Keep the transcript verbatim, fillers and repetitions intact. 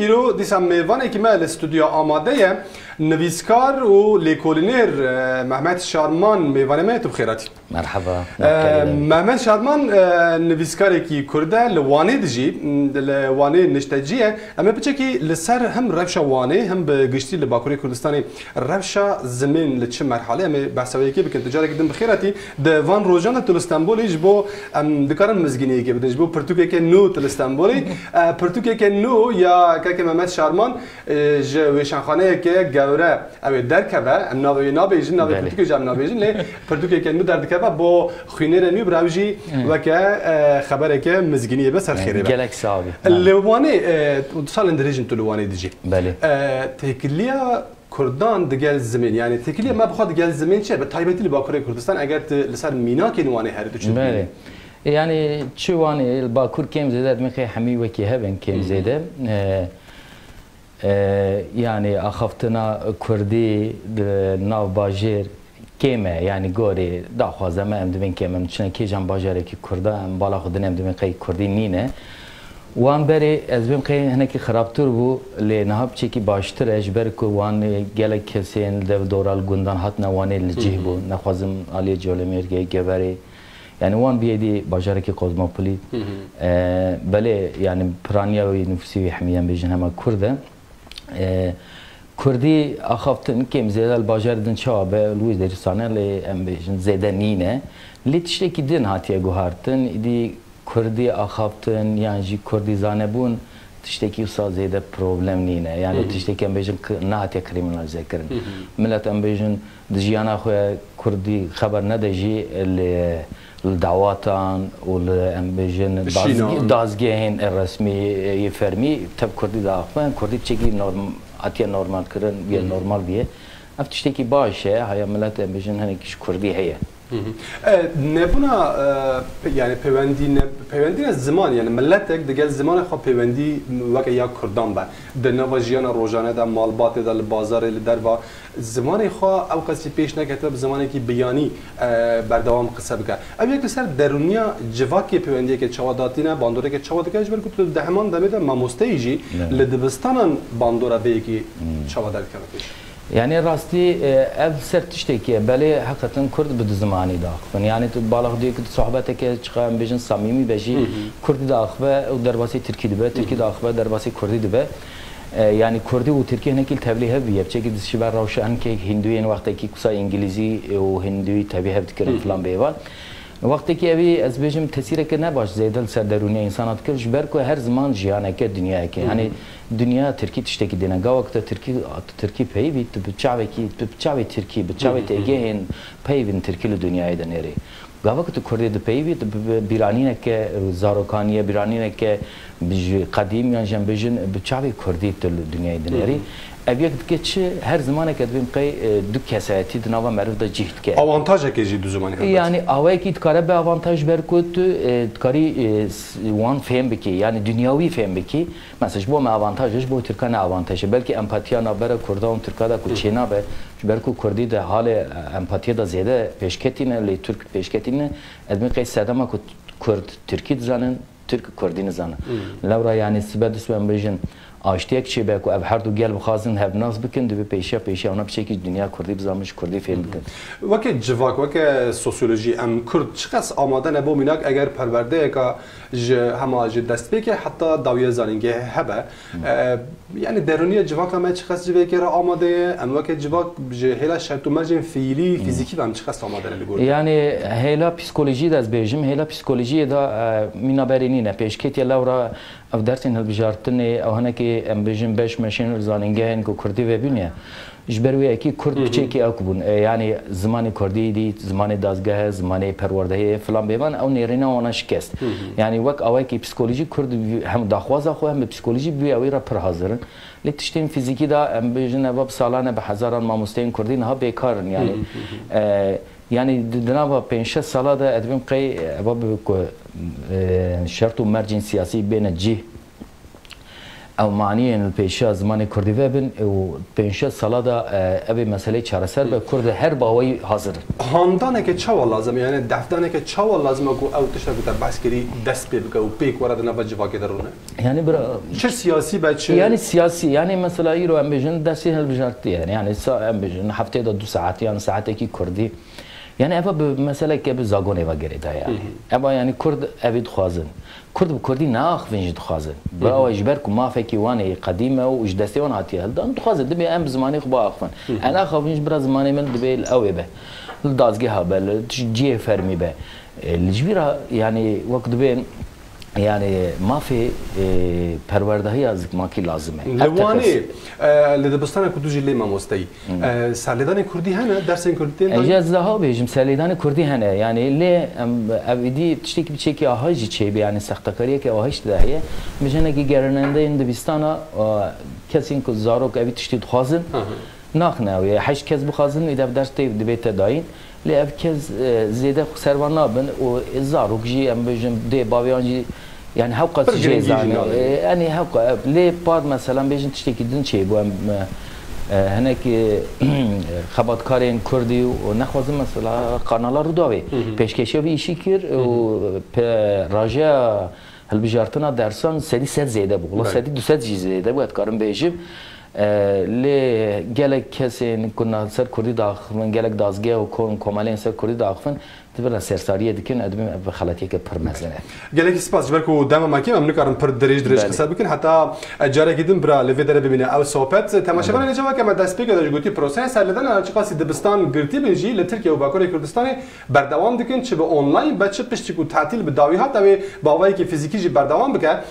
Îro dîsa mêvanekî me li stûdyoya amade ye. Nivîskar û lêkolîner, e, Mehmet Şarman mêvanê me ye, tu bi xêr hatî. Merhaba. E, Mehmet Şarman, e, nivîskarekî Kurd e, li Wanê dijî, li Wanê niştecî ye. Em ê piçekî li ser hem rewşa Wanê, hem bi giştî li Bakurê Kurdistanê rewşa zimên li çi merhalê, em ê behsa wê yekê bikin. Tu carekî din bi xêr hatî. Di van rojan de tu li Stenbolê ji bo, em dikarin mizgîniyekê bidin, ji bo pirtûkeke nû tu li Stenbolê. E, pirtûkeke nû ya keke Mehmet Şarman, e, ji wêşanxaneyeke gewre ew ê derkeve, em navê wê nabêjin, navê Belê. pirtûkê jî em nabêjin, lê pirtûkeke nû derdikeve bo xwînerê nû, bi rew jî Hı. weke, e, xebereke mizgîniyê be, ser xêrê be. Gelek sax bî. Li Wanê, e, salên dirêj in tu li Wanê dijî. Belê. E, têkiliya Kurdan digel zimên, yani têkiliya me bi xwe digel zimên çi ye? Bi taybetî li Bakurê Kurdistan, eger tu li ser mînakên Wanê here tu çi Belê. dibînî? Yani çi Wanê, li Bakur kêm zêde, dibên xê hemî wekî hev in kêm Hı hı. zêde. E, e, yani axaftina Kurdî di nav bajêr kêm e, yani gorê daxwaza me em dibên kêm e. Em diçine kêjan bajarekî Kurda, em bala xwe din em dibên qey Kurdî nîne. Wan berê ez bêm qey hinekî xirabtir bû, lê niha piçekî baştir e, ji ber ku wan gelek kesên li dev dora li gundan hatine Wanê li cih Hı hı. bû. Nexwazim aliyê Colemêrgê, Geverê, yani wan biyê dî bajarekî kozmopolît. Hı hı. E, belê, yani piraniya wî, nifûsî wî hemî em bêjin hema Kurd e. E, Kurdî axaftin kêm zêde li bajarê din çawa be, li wî derî sane lê em bêjin zêde nîne. Lê tiştekî din hatiye guhartin, îdî Kurdî axaftin yan jî Kurdî zanebûn tiştekî wisa zêde problem nîne. Yani Hı hı. tiştekî em bêjin ki nehatiye krîminalize kirin. Hı hı. Milet em bêjin di jiyana xwe Kurdî xeber nede jî li, li dawatan û li em bêjin Şînan. dazge-, dazgehên resmî yê fermî tev Kurdî diaxivin. Kurdî piçekî norm-, hatiye normal kirin, bûye Hı hı. normal bûye. Ev tiştekî baş e, haya milet em bêjin hinekî ji Kurdî heye. Hı hı. E, nebûna, e, pe-, yani peywendî ne, peywendî ne ziman, yani miletek digel zimanê xwe peywendî weke ya Kurdan be. Di nava jiyana rojane de, malbatê de, li bazarê, li derva, zimanê xwe ew qasî pêş neketibe bi zimanekî biyanî, e, berdewam qise bike. Ev yek li ser derûniya civakê peywendiyeke çawa datîne, bandoreke çawa dike, ji ber ku tu di heman demê de mamosteyî jî Evet. li dibistanan bandora vê yekî Hmm. çawa derdikeve pêş. Yani rastî, e, ev ser tiştekî ye. Belê heqetin Kurd bi du zimanî diaxivin. Yani tu bala xwe diyê ku tu sohbeteke çiqa em bêjin samîmî be jî Hı hı. Kurdî diaxive û derbasî Tirkî dibe, Tirkî Hı hı. diaxive derbasî Kurdî dibe. E, yani Kurdî û Tirkî hinekî li tevlî hev bûye. Piçekî dişibe rewşa hinkê Hindûyên wextekî kusa Îngilîzî û Hindûyî tevî hev dikirin Hı hı. filan bêvan. Wextekî evî ez bêjim tesîreke ne baş zêde li ser derûniya însana dikir, ji ber ku her ziman jiyaneke, dinyayeke. Hı hı. Yani dinya Tirkî tiştekî dîne. Gava ku te Tirkî, Tirkî peyivî, tu bi çavekî, tu bi çavê Tirkî, bi çavê Hı hı. têgehên peyivîn Tirkî li dinyayê de nêrê. Gava ku tu Kurdê dipeyivî, tu bi, bi bîranîneke zarokaniye, bîranîneke bi ji qedîm yan jî em bêjin bi çavê Kurdî tu li dinyayê dinêrî. Hı hı. Ev yek dike çi, her zimaneke dibên qey, e, du kesayetî di nava meriv de cih dike. Avantajeke jî du zimanî helbet. Yani awayekî dikare be avantaj ber ku tu, e, dikarî, e, s-, wan fêm bikî, yani dinyawî fêm bikî. Mesela ji bo me avantaj e, ji bo Tirka ne avantaj e. Belkî empatiya navbera Kurda û Tirka de ku Hı. çênabe, ji ber ku Kurdî de halê, e, empatiya de zêde pêşketî ne, lê Tirk pêşketî ne. Ez dibêm qey sedema ku Kurd Tirkî dizanin, Tirk Kurdî nizanin. Hı. Lewra yani sibe du sibe em bêjin aştiyek çêbe ku ev her du gel bixwazin hevnas bikin, divê pêşiya pêşiya wana piçekî dinya Kurdî bizanin, ji Kurdî fêm bikin. Weke civak, weke sosyolojî em Kurd çiqas amade ne bo mînak eger perwerdeyeka ji hema ji destpêkê heta dawiya zanîngehê hebe. E, yani derûniya civaka me çiqas ji vê yekê re amade ye? Em weke civak ji hêla şert û mercên fiîlî, fîzîkî ve em çiqas amade ne li gor? Yani hêla psîkolojî de ez bêjim, hêla psîkolojiyê de, e, mîna berê nîne. Pêşketiye lewra ev dersên hilbijartinê, ew hinekî em bêjin beş meşên zanîngehên ku Kurdî vebûne. Ji ber wê yekî Kurd Hı hı. piçekî ew ku bûn. E, yani zimanê Kurdî dî, zimanê dazgeh e, zimanê perwerdehê filan bêvan, ew nêrîna wana şikest. Hı hı. Yani wek awayekî psîkolojî Kurd hem daxwaza xwe hem bi psîkolojî bi wê re pir hazir in. Lê tiştên fîzîkî de em bêjin eva bi salan e bi hezaran mamosteyên Kurdî niha bêkar in. Yani, Hı hı, hı hı. e, yani di, di nava pênc şeş sala de ez dibêm qey eva bi ku, e, şert û mercên siyasî bêne cih. Ew maniyên li pêşiya zimanê kurdî vebin û pênc şeş sala de, e, ev ê meseleyê çareser be, kurd her baweyî hazir in. Handaneke çawa lazim e? Yani defdaneke çawa lazim e ku ew tişta ku te behs kirî dest pê bike û pêk were di nava civakê de rûne? Yani bira Çi siyasî be, çi Yani siyasî, yani mesela îro em bêjin destê hilbijartiye. Yani sa em bêjin hefteyê de du saet yan saetekî kurdî. Yani eva bi meseleke bi zagonê ve girêdaye yani. Eva yani kurd evî dixwazin. Kurd bi kurdî naaxivin jî dixwazin. Bira ji ber ku mafekî wan ê qedîm e û ji destê wan hatiye hildan, dixwazin dibê em bi zimanê xwe biaxivin. Em naxivin jî bira zimanê min dibê li ew ê be. Li dazgeha be, li cihê fermî be. E, li ji vî re yani wek dibên yani mafê, e, perwerdehiya zikmakî lazim e. Li Her Wanê, teqez- e, li dibistana ku tu jî lê mamosteyî. E, serlêdanê kurdî hene, dersên kurdî tên Ê, dayî? Ez daha bêjim, serlêdanê kurdî hene. Yani lê em, ev îdî tiştekî biçekî aha jî çêbe, yani sextekariyeke aha jî de heye. Mijenekî gerînendeyên dibistana, e, kesên ku zarok evî tiştî dixwazin, naxine ew ê. Heşt kes bixwazin, îde ev ders tê dibête dayîn. Lê ev kes, e, zêde xwe servan nabin û, e, zarok jî, em bêjin, dê bavê wan jî, yani hewqa Pir jê girîngî jî zanî. nayê. E, yani hewqa, e, lê par, meselan, bêjin tiştekî din çêbû, em, e, e, hinek, e, xebatkarên kurdî û nexwazin, mesela, kanala Rûdawê pêşkeşiya vî îşî kir û pe-, rajeya hilbijartina dersan sedî sed zêde bû. Wela Belê. sedî du sed jî zêde bû, ez dikarim bêjim. E, lê gelek kesên ku na ser kurdî diaxivin, gelek dazgeh û kom-, komelên ser kurdî diaxivin, di vir de sersariyê dikin, ez dibêm ev xeletiyeke pir mezin e. Gelekî spas, ji ber ku dema me kêm, em nikarin pir dirêj dirêj Belê. qise bikin. Heta, e, carekî din bira li vê derê bimîne ew sohbet. Temaşevanên Belê. Hêja, weke me destpêkê de jî gotî, proseyên serlêdana çiqasî dibistan girtî bin jî li Tirkiye û Bakurê Kurdistanê berdewam dikin, çi bi online be, çi piştî ku tatîl bi dawî hat, ew ê bi awayekî fîzîkî jî berdewam bike.